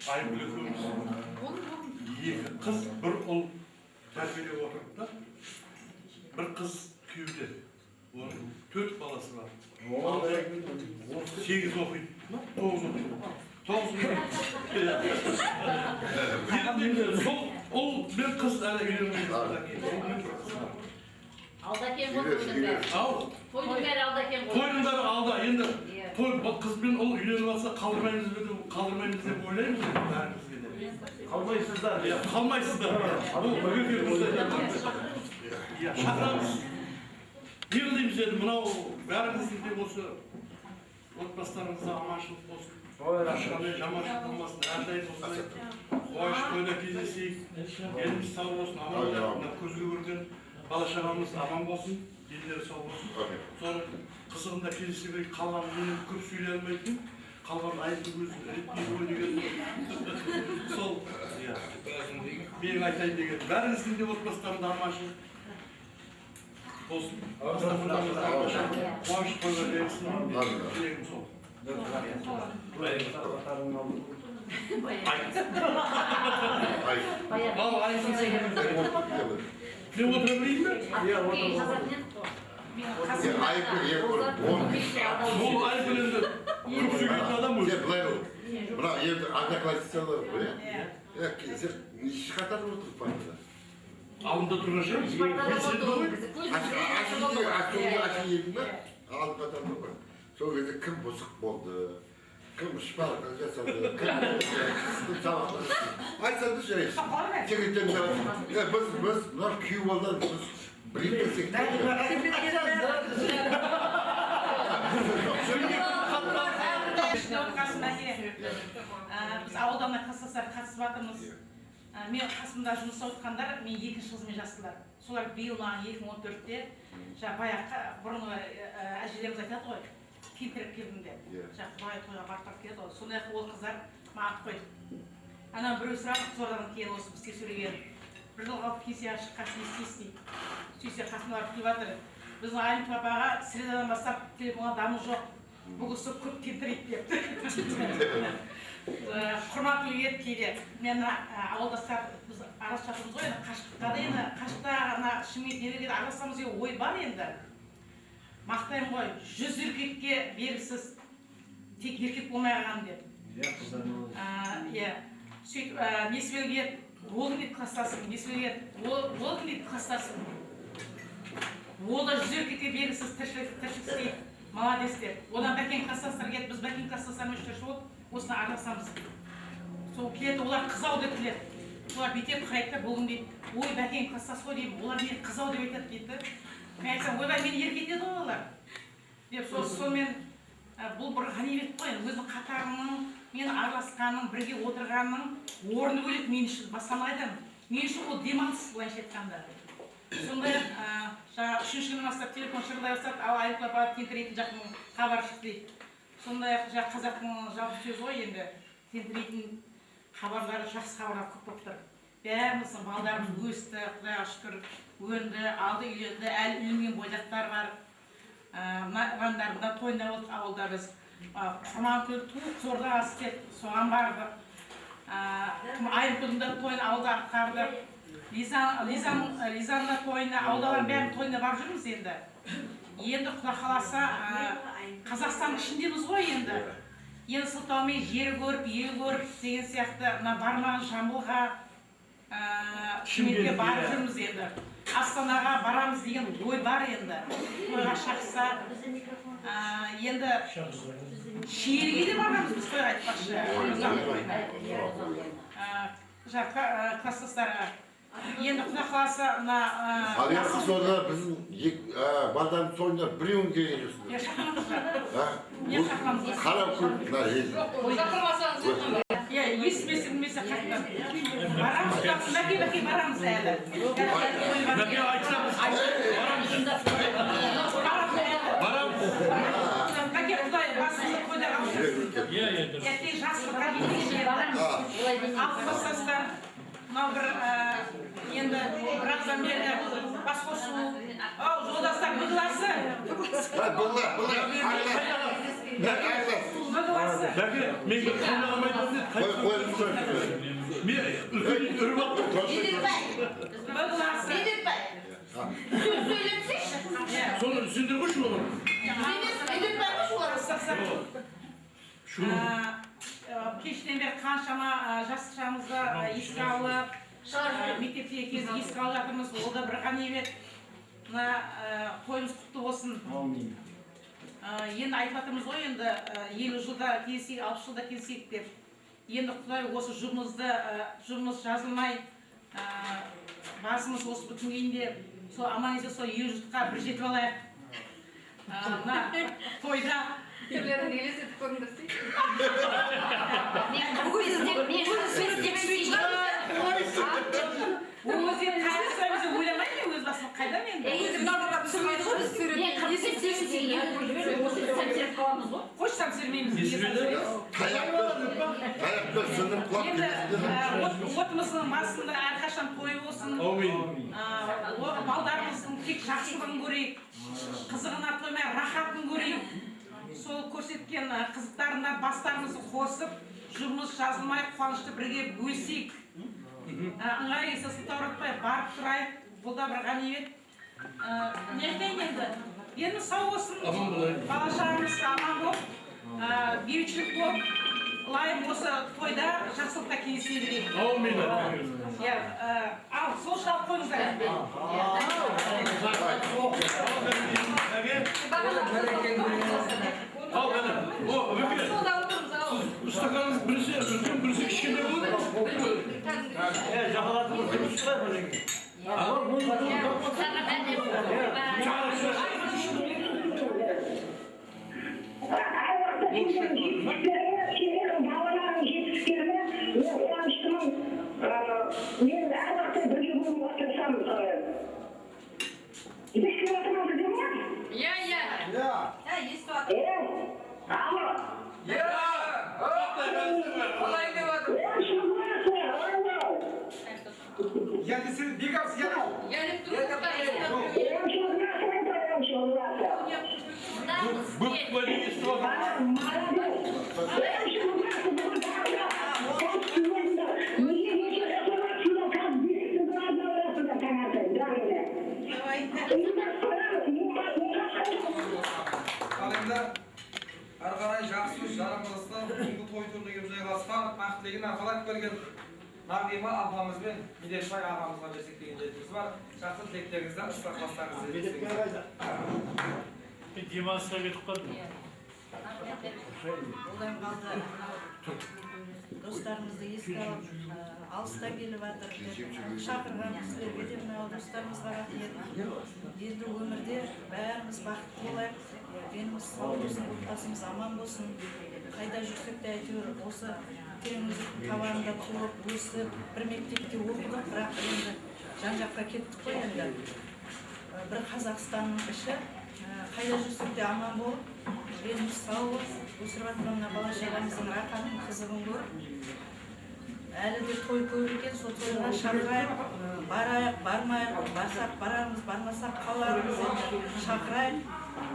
Айгүл екеуміз екі қыз, бір ұл тәрбиелеп отырдық та. Бір қыз күйеуде, оның төрт баласы бар. Сегіз оқиды ма, тоғыз оқиды, тоғыз оқиды. Енді сол ұл мен қыз әлі үйленбеген. Ұл мен бір қыз бар. Алда екен ғой тойдың бәрі. Ал Тойдың бәрі алда екен ғой. Тойдың бәрі алда енді. Иә. Той, бұл қыз бен ұл үйленіп алса, қалдырмаймыз ба деп, қалдырмаймыз деп ойлаймыз енді бәрімізге де. Қалмайсыздар. Иә, қалмайсыздар. Бұл өте дұрыс айтады. Иә, шақырамыз. Не дейміз енді, мынау бәріміздің де осы отбасыларымызда аманшылық болсын, ешқандай жаманшылық болмасын, әрдайым осылай қуаныш тойда кездесейік. Еліміз сау болсын, аман болайық. Мына көзге көрген бала шағамыз аман болсын, елдері сау болсын. Соның қызығында кездесе берейік. Қалған мен көп сөйлей алмайтын, қалған Айдың өзі реттейді ғой деген сол. Иә, менің айтайын деген, бәріңіздің де отбасыларында аманшылық болсын, дастархандарыңызда аманшылық, қуаныш тойға берсін. Тілегім сол. Айт. Баяғы. Ал, Айгүл, мен отыра берейін бе? Иә, отыр. Жазатын едік қой. Бұл Айгүл енді көп сөйлейтін адам өзі. Сен былай ғой. Мына енді одноклассниктер ғой, иә? Иә, сен неше қатарда отырсың партада? Алдында тұрған шығар. Белсенді ғой. Ашық едің ба? Алды қатарда ғой. Сол кезде кім бұзық болды, кім шпарка жасады, кім сабақ айтсаңды жарайсың. Жігіттер, біз мына күйеу балдар, біз білмесек. Отқасына біз ауылдан класстастар қатысып жатырмыз. Мен қасымда жұмыста отқандар мен екінші қызыммен жастылар. Солар биыл маған 2014-те жаңағы баяғы бұрынғы әжелеріміз айтады ғой, кемпіріп келдім деп. Жаңағы құдағи тойға барып барып келеді ғой. Сондай ақ ол қыздар маған ат қойды. Ана біреу сұрады Қызылордадан кейін, осы бізге сөйлеген, бір жыл қалып пенсияға шыққан, не істейсіз дейді. Сөйтсе, қасымда барып күліп жатыр: «Біздің Айым папаға средадан бастап телефонға даму жоқ, бұл кісі көп тентірейді», — депті. Құрмат ет кейде мен мына ауылдастар, біз араласып жатырмыз ғой енді қашықтықта да, енді қашықта ана Шымкент нелерге де араласамыз деген ой бар. Енді мақтаймын ғой, 100 еркекке бергісіз, тек еркек болмай қалған деп. Иә, қыздар молодец. Иә, сөйтіп Несібелге, ол кім дейді, класстасым Несібелге, ол кім дейді, класстасым, ол да 100 еркекке бергісіз, тіршілік тіршілік істейді, молодец деп. Одан Бәкең класстастар келді, біз Бәкең класстастармен үш болып осыны араласамыз. Сол келеді, олар қыз ау деп күледі. Солар бүйтіп қарайды да, бүгін дейді: «Ой, Бәкең класстас ғой», — деймін. «Олар мені қыз ау деп айтады», — дейді да. Мен айтсам: «Ойбай, мені еркелетеді ғой олар», — деп. Сол сонымен бұл бір ғанибет қой енді, өзінің қатарының мен араласқанның, бірге отырғанның орны бөлек мен үшін. Басқаны қайдам, мен үшін ол демалыс, былайша айтқанда. Сондай ақ жаңағы үшінші күннен бастап телефон шырылдай бастады: «Ал, Айгүл апа, тентірейтін жақтың хабары шықты», — дейді. Сондай ақ жаңағы қазақтың жалпы сөзі ғой енді, тентірейтін хабарлары, жақсы хабарлар көп болып тұр. Бәріміздің балдарымыз өсті, құдайға шүкір, өнді, алды, үйленді, әлі үйленген бойдақтар бар. Мына Ивандардың да тойында болдық ауылда біз. Құрманкүл ту Қызылордаға істеді, соған бардық. Кім, Айгүлдің де тойын ауылда атқардық. Лизаның да тойына, ауылдағылардың бәрінің тойына барып жүрміз енді. Енді құда қаласа, Қазақстанның ішіндеміз ғой енді. Енді сылтаумен жер көріп, ел көріп деген сияқты, мына бармаған Жамбылға, Шымкентке барып жүрміз енді. Астанаға барамыз деген ой бар енді. Тойға шақырса, енді Шиеліге де барғанбыз біз тойға, айтпақшы, Рамазан тойына. Жаңағы класстастарға. Енді құда қаласа, мына Ал енді Қызылордада біздің екі балдардың тойына біреуін келген жоқсыңдар. Иә, шақырамыз. А? Иә, шақырамыз. Қарап көр, мына ел. Шақырмасаңыз. Иә, естімесе, білмесе қайтадан. Барамыз, жақсы, Мәке, Мәке, барамыз әлі. Мәке айтса, біз барамыз. Барамыз әлі. Барамыз. Мәке, құдай басымызды тойда қауыштырсын. Иә, иә, дұрыс. Иә, тек жақсылыққа жетейікші енді. Ал, класстастар, мынау бір енді біраздан бері бас қосу. Ау, жолдастар, бұғыласы. Бұлар, бұлар, айлас. Айлас. классы. Бәке, мен бір қойнағым айтамын деді. Қой, қой, қой. Мен үлкен үріп алып Медетбай. Б классы. Медетбай. Сөз сөйлетсейші. Соны сендер қойшы олар. Медетбай қойшы олар. Шуны. Кештен бері қаншама жастықшамызды еске алып, мектепте кезі еске алып жатырмыз. Ол да бір ғанибет. Мына тойымыз құтты болсын. Әумин. Енді айтып жатырмыз ғой енді 50 жылда келісейік, 60 жылда келісейік деп. Енді Құдай осы жұбымызды, жұбымыз жазылмай, басымыз осы бүтінгенде сол аман есен сол 50 жылға бір жетіп алайық. Мына тойда Түрлерін елестетіп көріңдерсей. Мен 45-те. Ол өзі қайда сұраймыз деп ойламаймын мен өз басым, қайда мен? Енді мыналарға түсірмейді ғой біз сурет. Мен 45-те осы сәмсеріп қаламыз ғой. Қойшы, самсермейміз. Неге самсермейміз? Таяқпен сынып құлап Енді кетесіңдер. Отымыздың басында әрқашан той болсын. Әумин. Балдарымыздың тек жақсылығын көрейік, қызығына тоймай рахатын көрейік. Сол көрсеткен қызықтарына бастарымызды қосып, жұмыс жазылмай қуанышты бірге бөлісейік. Ыңғай келсе сылтауратпай барып тұрайық. Бұл да бір ғанибет. Не айтайын енді? Енді сау болсын. Аман болайық. Бала шағамыз аман болып, бейбітшілік болып, лайым осы тойда жақсылықта кездесе берейік. Әумин. Иә, ал сол үшін алып қойыңыздар. Бәке, ал қане. О, Бәке. Сонда отырмыз, ау. Стаканыңыз біресе үлкен, біресе кішкене болады. Жақалатып отырмыз ғой бір. Балаларым жетіскеніне мен қуаныштымын. Мен әр уақытта бірге болуға тырысамын. Естіп жатырмын сіздер ме? Иә, иә. Ә, естіп жатыр. Е, алло. Қалай деп жатыр? Алло. Я не бегал, я Я не Бұл куәлік естіп жатыр. Молодец. Ал енді ары қарай жақсы жарамыздан бүгінгі той төріне келіп жайғасқан, ақ тілегін арқалап келген Нағима апамыз бен Медетбай ағамызға берсек деген ниетіміз бар. Жақсы тілектеріңізді ыстық ықыластарыңызды жеткізсеңіз. Мен демалысқа кетіп қалдым. Одан қалды достарымызды еске алып, алыстан келіп жатыр шақырған кісілерге де, мынау достарымызға рахмет. Енді өмірде бәріміз бақытты болайық, деніміз сау болсын, отбасымыз аман болсын. Қайда жүрсек те әйтеуір осы Тереңөзектің табанында туып өсіп, бір мектепте оқыдық, бірақ енді жан жаққа кеттік қой. Енді бір Қазақстанның іші, қайда жүрсек те аман болып, деніміз сау болып, өсіріп жатқан мына бала шағамыздың рахатын, қызығын көріп, әлі де той көп екен, сол тойға шақырайық, барайық, бармайық, барсақ барармыз, бармасақ қалармыз. Енді шақырайық,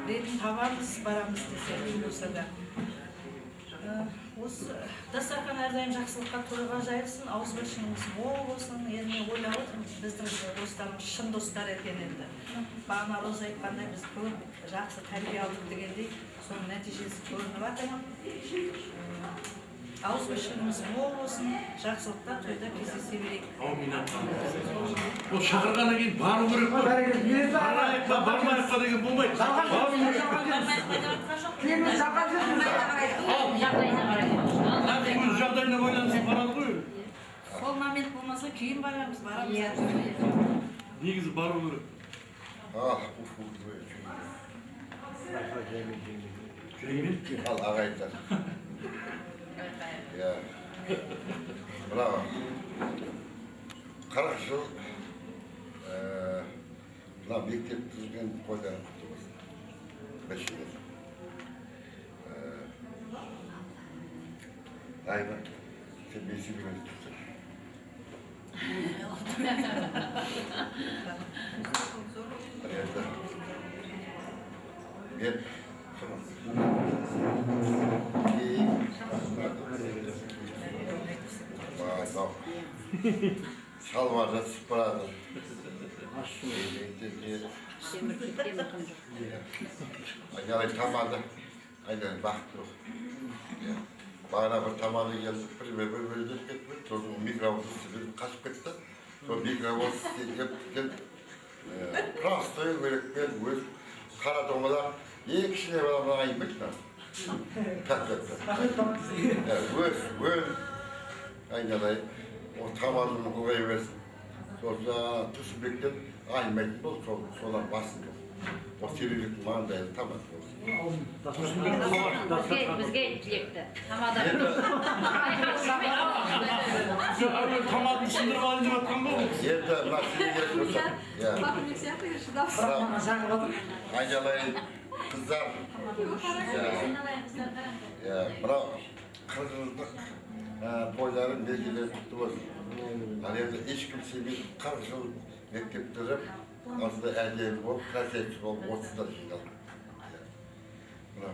ретін табамыз, барамыз десе болса да. Осы дастархан әрдайым жақсылыққа, тойға жайылсын, ауызбіршілігіміз мол болсын. Енді мен ойлап отырмын, біздің достарымыз шын достар екен енді. Бағана Роза айтқандай, біз көп жақсы тәрбие алдық дегендей, соның нәтижесі көрініп жатыр. Ауызбіршілігіміз мол болсын, жақсылықта, тойда кездесе берейік. Әумин. Ол шақырғаннан кейін бару керек қой. Барайық па, бармайық па деген болмайды. Бару керек. Бармайық па деп жатқан жоқпын. Жағдайына қарай. Өз жағдайына байланысты барады ғой. Сол момент болмаса кейін барамыз, барамыз. Негізі бару керек. Ah, уф, уф, ал ағайындар. Иә. Браво. 40 жыл мына мектеп түзген тойларың құтты болсын. Біріншіден. Дайыма, сен бесігіңе тұрсың. Енді мен кейін Мынау шалбарда түсіп барады. Айналайын тамады, айналайын бақытты бол. Бағана бір тамады келді, бір бір деп кетті, сосын микроволновка қашып кетті. Сол микроволновка келіп, келіп, простой өлікпен өз қара домалақ, ең кішкене бала маған еңбек. Так, так, так. Өз, өз, айналайын, ол тамадының ұлғая берсін. Сол жаңағы Тұрсынбектен айнымайтын болды, сол содан басын болды. Ол Семейбектің маңдайы тамады болсын. Бізге тілекті. Тамада. Жоқ, әуелі тамадын сындырып алайын деп жатқан ғой. Енді мына сенің керек болса, иә. Мына айналайын қыздар, иә, мынау 40 жылдық тойлары, мерекелері құтты болсын. Ал енді ешкім сенбейді, 40 жыл мектеп бітіріп, осындай әдемі болып, красавица болып, 30-да жиналды. Мына